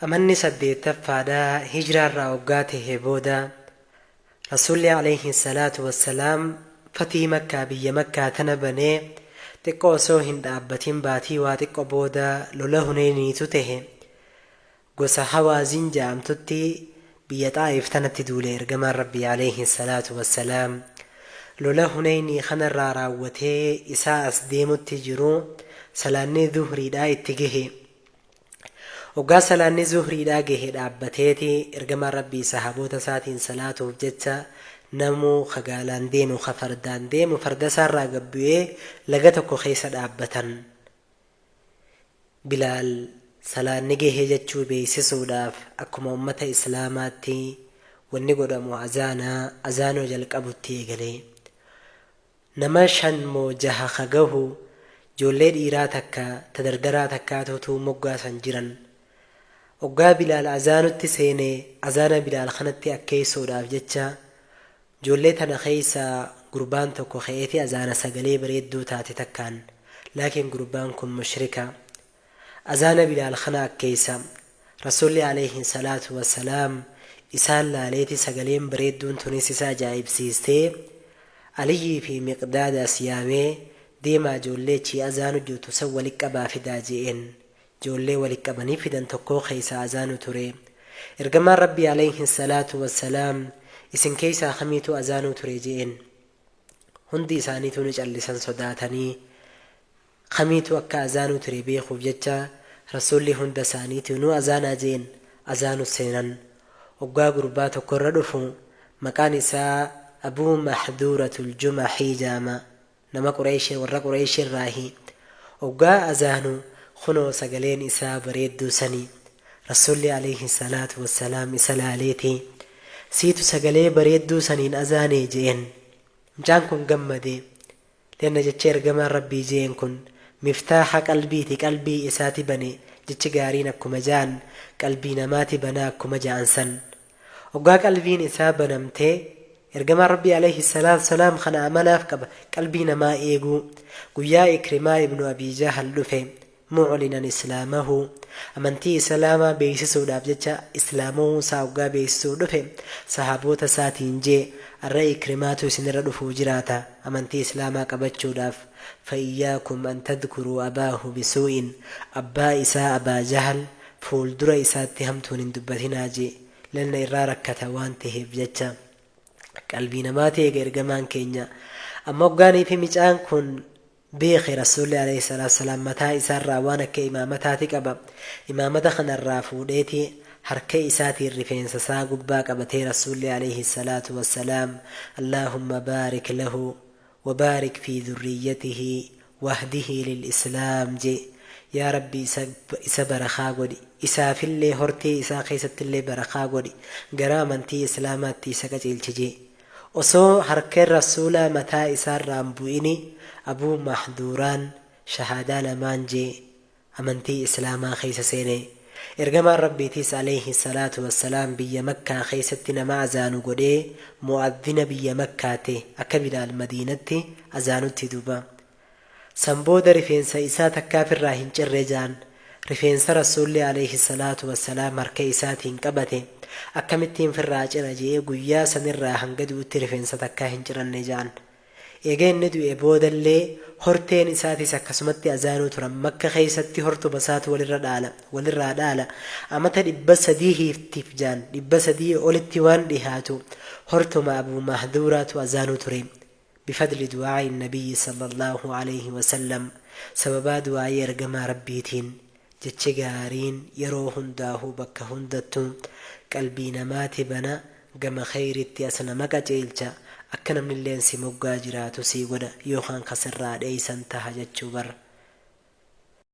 Amanni saddeettaffaadhaa hijraarraa waggaa tahe booda Rasuulli alayhi salaatu wassalaam fatii Makkaa biyya Makkaa tana banee xiqqo osoo hin dhaabbatin baatii waa xiqqo booda lola Huneyniitu tahe. Gosa Hawaazin ja'amtutti biyya Xaa'if tanatti duule Ergamaan Rabbii alayhi salaatu wassalaam. Lola Huneynii kanarraa raawwatee isaa as deemutti jiru salaanni Zuhriidhaa itti gahe. Hoggaa salaanni Zuhriidhaa gahe dhaabbateeti Ergamaan Rabbii sahaboota isaatiin salaatuuf jecha namuu ka gaalaan deemu ka fardaan deemu farda isaarraa gad bu'ee laga tokko keessa dhaabbatan. Bilaal salaanni gahe jechuu beeksisuudhaaf akkuma ummata Islaamaatti wanni godhamu azaana azaanuu jalqabutti eegale. Nama shan moo jaha ka gahu joollee dhiiraa takka ta dardaraa takkaatuutu moggaa san jiran. Oggaa Bilaal azaanutti seene azaana Bilaal kanatti akkeessuudhaaf jecha joollee tana keeysaa gurbaan tokko ka'eeti azaana sagalee bareedduu taate takkaan laakiin gurbaan kun mushrika. Azaana Bilaal kana akkeeysa. Rasuulli aleeyhi salaatu wassalaam isaan laaleeti sagaleen bareedduun tunis isa ajaa'ibsiistee Aliyyii fi Miqdaadaas yaamee deemaa joollee achii azaanu jirtu san wali qabaa fidaa je'een. Joollee wali qabanii fidan tokkoo keeysaa azaanu ture. Ergamaan Rabbii aleeyhi salaatu wassalaam isin keeysaa kamiitu azaanuu ture je'een. Hundi isaaniituu ni callisan sodaatanii. Kamiitu akka azaanuu ture beekuuf jecha Rasuulli hunda isaaniitiinuu azaanaa je'een. Azaanu seenan. Hoggaa gurbaa tokko irra dhufu maqaan isaa Abuu Mahduuratul Jumaxii ja'ama. Nama Qureeyshi warra Qureeyshi irraahi. Hoggaa azaanu kunoo sagaleen isaa bareedduu sani. Rasuulli aleeyhi salaatu wassalaam isa laaleeti Siitu sagalee bareedduu saniin azaanee? je'een. Mucaan kun gammade. Lenna jechi ergamaan Rabbii je'een kun miftaaha qalbiiti qalbii isaati bane jechi gaariin akkuma ja'an qalbii namaati banaa akkuma ja'an san. Hoggaa qalbiin isaa banamte ergamaan Rabbii aleyhi salaatu salaam kana amalaaf qaba qalbii namaa eeguu. Guyyaa Ikrimaa ibnu Abii Jahal dhufe muclinan islaamahu amantii islaamaa beeksisuudhaaf jecha islaamawuu isaa hoggaa beeksisuu dhufe sahaaboota isaatiin jee arra Ikrimaatu isinirra dhufuu jiraata amantii islaamaa qabachuudhaaf fa'iyyaakum an tadkuruu abaahu bisuu'in abbaa isaa Abaa Jahal fuuldura isaatti hamtuun hin dubbatinaa jee lanna irraa rakkata waan taheef jecha qalbii namaati eega ergamaan keenya amma hoggaanii fi micaan kun beekhe Rasuulli aleyhi salaatu wassalaam mataa isaarraa waan akka imaamataati qaba imaamata kana irraa fuudheeti harka isaatiin rifeensa isaa gubbaa qabatee Rasuulli aleyhi salaatu wassalaam Allaahumma baarik lahu wa baarik fi dhurriyyatihi wahdihi lil islaam jee yaa Rabbi isa isa barakaa godhi isaafillee hortee isaa keessattillee barakaa godhi gara amantii islaamaatti isa qaceelchi jee Osoo harkeen Rasuulaa mataa isaarraa hin bu'ini Abuu Mahduuraan shahaadaa lamaan jee amantii Islaamaa keessa seene. Ergamaan Rabbiitiis aleyhi salaatu wassalaam biyya Makkaa keessatti nama azaanu godhee mu'adhina biyya Makkaa te akka Bilaal Madiinatti azaanutti duuba. San booda rifeensa isaa takkaa firraa hin cirre ja'an. Rifeensa Rasuulli aleyhi salaatu wassalaam harka isaatiin qabate akkamittiin firraa cira je'ee guyyaa sanirraa hanga du'utti rifeensa takkaa hin ciranne ja'an. Eega inni du'e boodallee horteen isaatis akkasumatti azaanuu turan. Makka keeysatti hortuma isaatu walirra dhaala, walirraa dhaala. Amata 300tiif ja'an. 300 olitti waan dhihaatu hortuma Abuu Mahduuraatu azaanuu ture. Bifadli du'aa'i nabiyyi sallallaahu aleyhi wasallam sababaa du'aa'ii ergamaa Rabbiitiin jechi gaariin yeroo hundaahuu bakka hundattuu qalbii namaati bana gama kheyritti as nama qaceelcha akka namnilleen si moggaa jiraatu sii godha yookaan ka sirraa dheeysan taha jechuu bar.